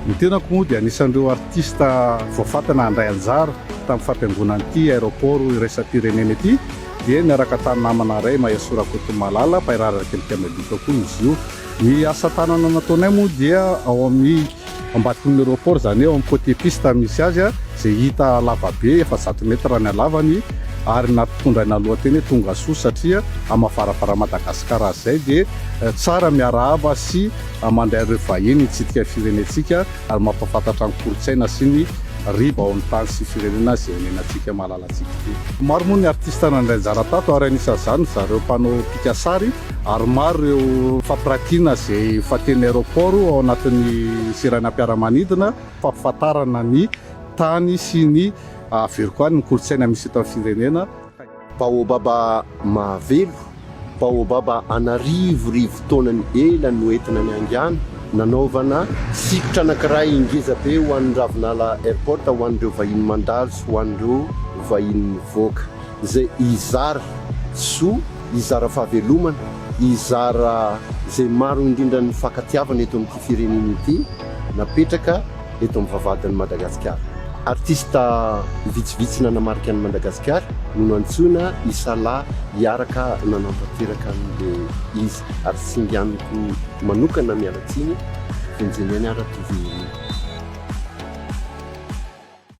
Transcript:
Ny tenako moa dia anisan'ireo artista voafatana handray anjara tamin'ny fampiangonana ity aéroport iraisam-pirenena ity dia niaraka tamin'ny namana iray Mahesoa Rakotomalala, mpahay raraka Madinika koa izy io. Ny asa tanana nataonay moa dia ao amin'ny ambadiky ny aéroport, izany hoe ao amin'ny côté piste misy azy, izay hita lava be, 400 mètres ny halavany, ary nampitondraina lohateny hoe Tonga soa satria amin'ny maha varavaran'i Madagasikara azy izay dia tsara miarahaba sy mandray ireo vahiny hitsidika ny firenentsika ary mampahafantatra ny kolontsaina sy ny riba ao amin'ny tany sy firenena izay onenantsika malalantsika ity. Maro moa ny artista nandray anjara tato ary anisan'izany ry zareo mpanao pikasary ary maro ireo fampiratiana izay faten'ny aéroport ao anatin'ny seranam-piaramanidina, fampifantarana ny tany sy ny averiko any ny kolontsaina misy eto amin'ny firenena. Baobab mahavelo, baobab an'arivorivo taonany ela no entina niaingàna, nanaovana sikotra anankiray ngeza be ho an'ny Ravinala Airport ho an'ireo vahiny mandalo sy ho an'ireo vahiny mivoaka, izay hizara soa, hizara fahavelomana, hizara izay maro indrindra ny fankatiavana eto amin'ity firenena ity, napetraka eto amin'ny vavahadin'i Madagasikara. Artista vitsivitsy nanamarika an'i Madagasikara no nantsoina hisalahy hiaraka nanantanteraka an'ilay izy ary singaniko manokana miala tsiny Vonjeniaina Ratovinirina.